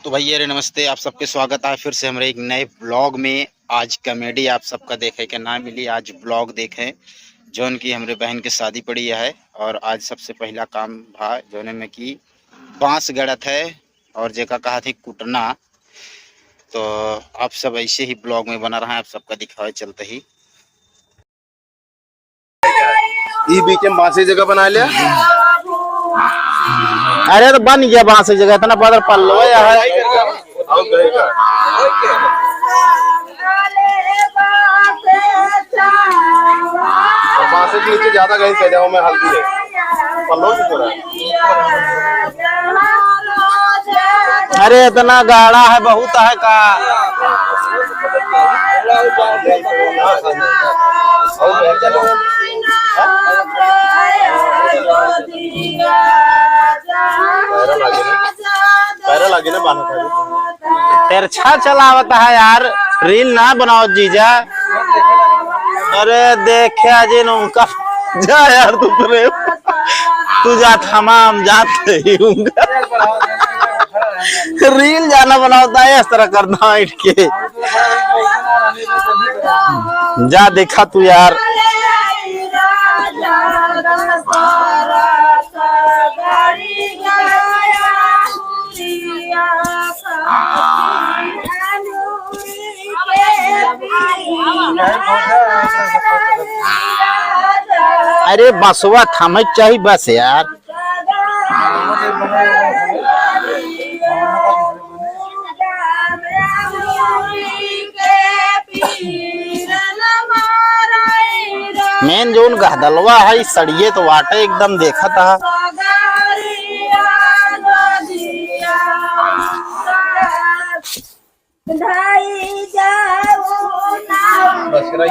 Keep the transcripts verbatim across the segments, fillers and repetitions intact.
तो भैया रे नमस्ते, आप सबके स्वागत है फिर से हमरे एक नए ब्लॉग में। आज कॉमेडी आप सबका देखे के ना मिली, आज ब्लॉग देखे जौन की हमरे बहन के शादी पड़ी है और आज सबसे पहला काम भा जौने में कि बांस गड़त है और जेका कहा थी कुटना। तो आप सब ऐसे ही ब्लॉग में बना रहा है, आप सबका दिखावे चलते ही। ई बीच में बांसे जगह बना लिया। अरे तो बन गया बांसे जगह, इतना बदर पल्लो है यार। बांसे के नीचे ज्यादा गहरी सजाओ में हल्दी है। पल्लो की तरह। अरे इतना गाढ़ा है, बहुत है का। पैरा लागे ना, पैरा लागे ना बांधत है। तिरछा चलावत है यार, रील ना बनाओ जीजा। अरे देखे अजय ने उनका, जा यार तू तो रे। तू जा, तमाम जात ही उनका। रील जाना बनावता है इस तरह करना बैठ के। जा देखा तू यार। अरे बसवा थमे चाही बस यार। मेन जौन गहदलवा है, सड़िए तो वाटे एकदम देखत है।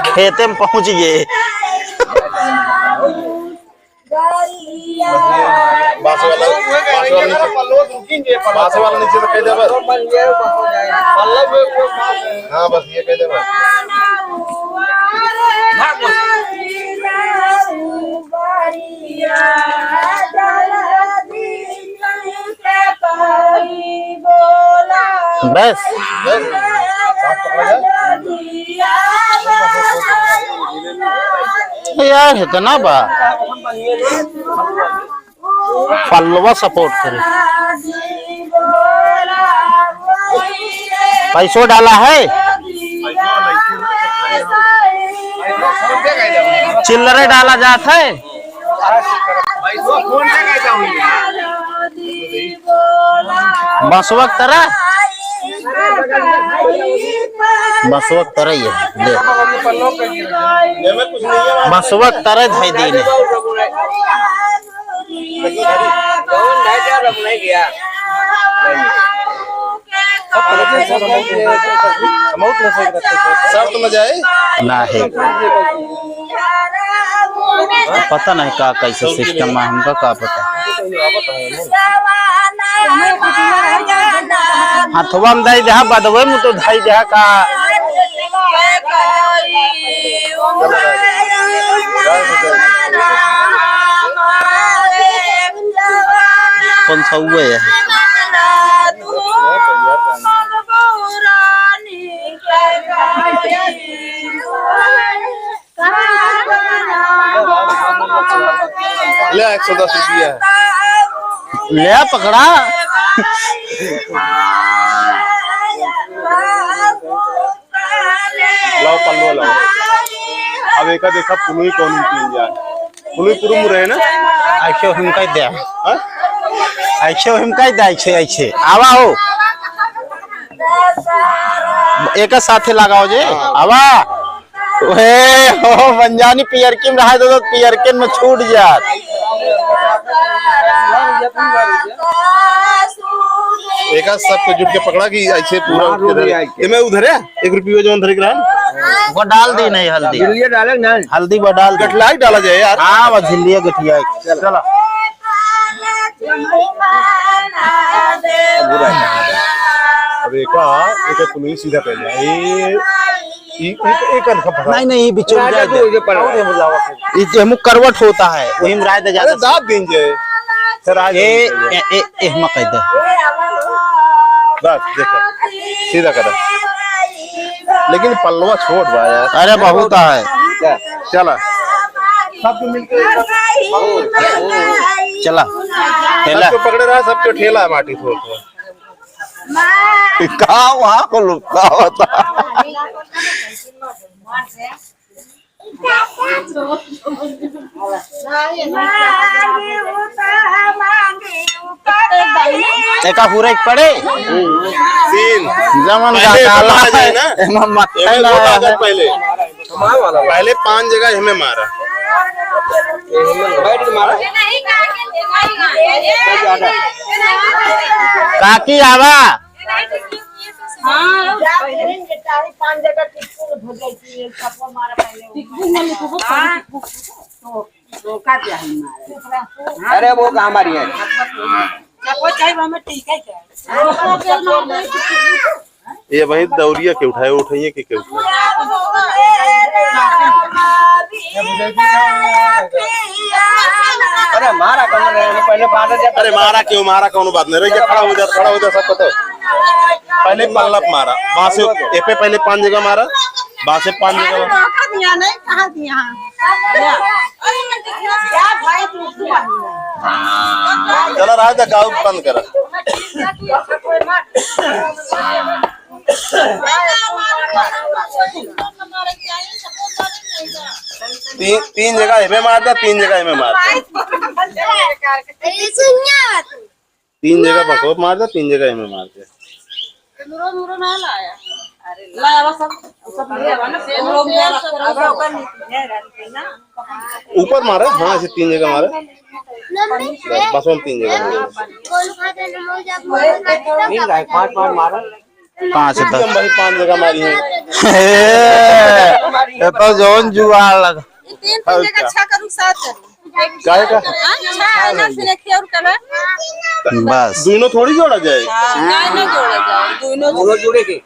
खेते में पहुँच गए। बांस वाला, बांस वाला नीचे, बांस वाला नीचे से कह दे बस। हाँ, बस ये कह दे बस। बस। यार, इतना बा। पल्लवा सपोर्ट करे। पैसो डाला है, चिल्लरे डाला जात है। बसवक तरह, बसवक तरह ये, ले। बसवक तरह धई दीने। शर्त न जाए। ना है। पता नहीं का कैसे सिस्टम है, हमका का पता। हथवा में धई देहा, बदवे में तो धई देहा का। कौन सा हुआ है? ले, एक सौ दस रुपया है। ले आ, पकड़ा। लाओ, पल्लो लाओ। अब एका देखा, पुलुई कौन पीन जाए। पुलुई पुरुम रहे ना? ऐसे हम कह दे। हाँ? ऐसे हम कह दे, ऐसे, ऐसे। आवा हो। एक साथे लगाओ जे। हाँ। आवा। ओए, हो, बंजानी पियरकी में रहा तो, तो पियरकी में छूट जात। एका सबके जुट के पकड़ा कि ऐसे पूरा हाँ, उठ के रोक धरे। लिया है। एमे उधरे, एक रुपया जौन धरे के रहा ना। वो डाल दी नहीं हल्दी। झिल्लिया डाले ना। हल्दी वो डाल दी। गठलाई डाला जाए यार। हाँ, वो झिल्लिया गठिया। चला। अब एका, एका पुलिस सीधा कर लिया। ए, ई, ई, ई कन खपड़ा। नहीं, नहीं, ई बिचोल राजा जाए दे। तू ये पड़ा। और ये बुलावा फिर। ई जे हमू करवट होता है, वही में राय दे जाता अरे है। दाब दिन जे। सर, आ ए, जाइए। ए, ए, ए, हम कह दे। बस, देखो, सीधा करो। लेकिन पल्लवा छोट बा यार। अरे, बहुत है। चला। सबको मिलके चला। ठेला। सबको पकड़े रहा, सबको ठेला है माटी थोड़ा थोड़ा। का वहाँ को लुका होता? एका पूरा एक पड़े। तीन। जमन पहले का काला मारा जाए ना। एमा मत एमे ना। पहले। पहले पांच जगह हमें मारा। काकी आवा। हाँ, पहले पाँच जगह टिप्पू में धो जाती है, सबको मारा पहले वो। टिप्पू में लिखो, हाँ। टिप्पू। तो, तो का क्या है मारा? अरे वो कहाँ मारी है? सबको चाहे वो हमें ठीक है क्या? ये वही दौरिया के उठाए, उठाइए के, के उठाए। अरे मारा कौन है? पहले बांधा जाता। अरे मारा क्यों? मारा कौन बात नहीं रही, खड़ा हो जा, खड़ा हो जा, सब पता है। पहले पल्लप मारा, बांसे, ए पे पहले पांच जगह मारा, बांसे पांच जगह मारा। कहाँ दिया, नहीं, कहाँ दिया? चला रहा था, गाँव बंद करा। तीन, तीन जगह एमे मार दे, तीन जगह एमे मार दे। तीन जगह बसोप मार दे, तीन जगह एमे मार दे। ऊपर मारे, हाँ, ऐसे तीन जगह मारे। बस, बस, हम तीन जगह मारे। मिल रहा है, पाँच, पाँच मारो। पाँच, दस। हम वही पाँच जगह मारी है। ये तो जौन जुआर लग। ये तीन, तीन जगह छह करूँ, सात करूँ। काहे का? हाँ, छह है ना, फिर एक और कलर। बस। दोनों थोड़ी जोड़ा जाए। हाँ, नहीं, नहीं जोड़ा जाए, दोनों दोनों जोड़े के।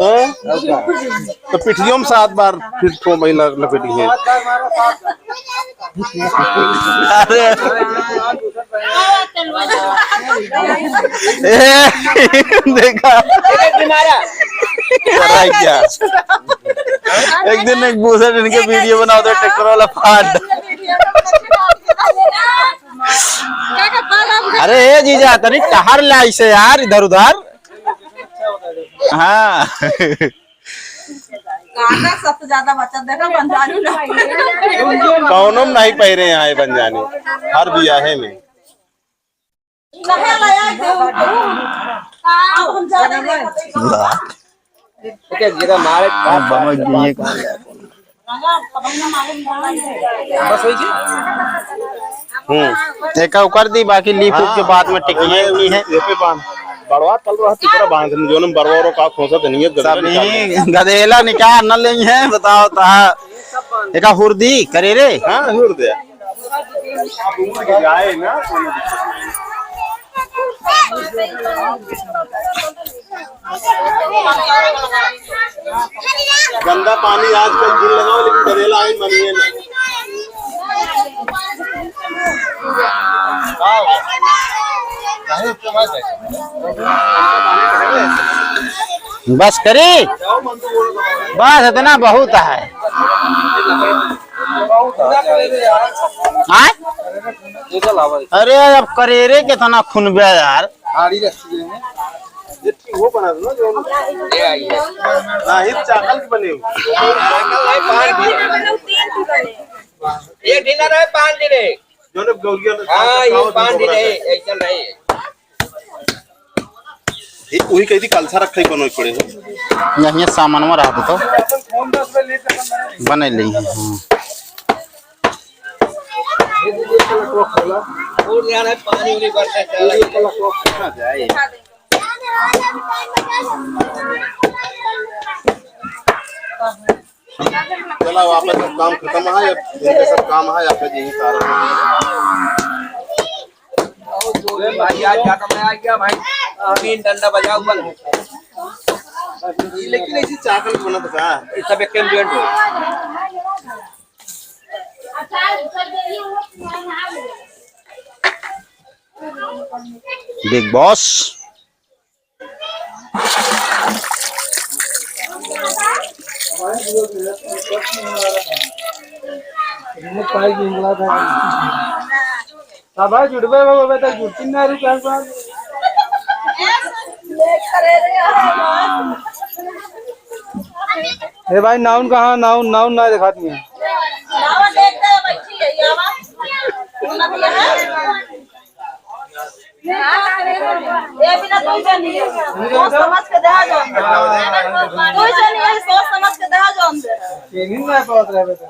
हैं? तो पिठियों में सात बार फिर ठो महीना लपेटी है। अरे। ए, देखा। चला क्या? एक दिन एक बूढ़ा इनके वीडियो बनाओ तो ट्रैक्टर वाला फाड़। अरे ए जीजा, तनी टहर लाई से यार, इधर उधर। हाँ। गाना सबसे ज्यादा बचत देखा, बंजानी ना। कौनो में नहीं पहिरे हैं बंजानी, हर बियाहे में। ओके, गिरा मारे। बस वही जी। हम्म। एका उकर दी, बाकी लीप उप के बाद में टिकी है, ये पे बांध। बड़वा तल रहा, तीसरा बांध, जो हम बड़वा रो का खोसा तो नहीं है, गदेला सब निकाल नहीं, गदेला निकाल न लेंगे, बताओ ता। एका हुरदी करे रे। हाँ, हुरदे। गंदा पानी आजकल दिल लगाओ, लेकिन गदेला आई मनिए ना। बस करी, बस इतना बहुत है। आय? अरे अब करेरे कितना खुनबे यार। ये ठीक हो बना दो ना, जो नहीं, चाकल के बने हो। चाकल नहीं, पान भी। ये डिनर है, पान डिनर। जो लोग गौरिया में हाँ, ये पान डिनर है, ऐसा नहीं। ये वही कही थी, कलसा रखे ही बनोई पड़े हो। यहीं सामान में रहा तो बने ली। हाँ। और यार, पानी उनी बरसा है। चला, वापस सब काम खतम है, अब इनके सब काम है, आपका यही सारा। भाई, आज ज्यादा मजा आ गया भाई, तीन डंडा बजाओ बन। लेकिन ऐसी चाकल बनत का? ये सब एक टाइम ज्वाइंट हो। बिग बॉस। रिमोट पाई की इंगला था। हाँ भाई, जुड़बे बाबा, बेटा, जुड़ती ना रही, क्या बात? ए भाई, नाउन कहाँ? नाउन, नाउन ना दिखाती है। ये बिना तू जानिए, सोच समझ के देहा जौन दे। तू जानिए, सोच समझ के देहा जौन दे। ये नहीं ना बात रहे बेटा।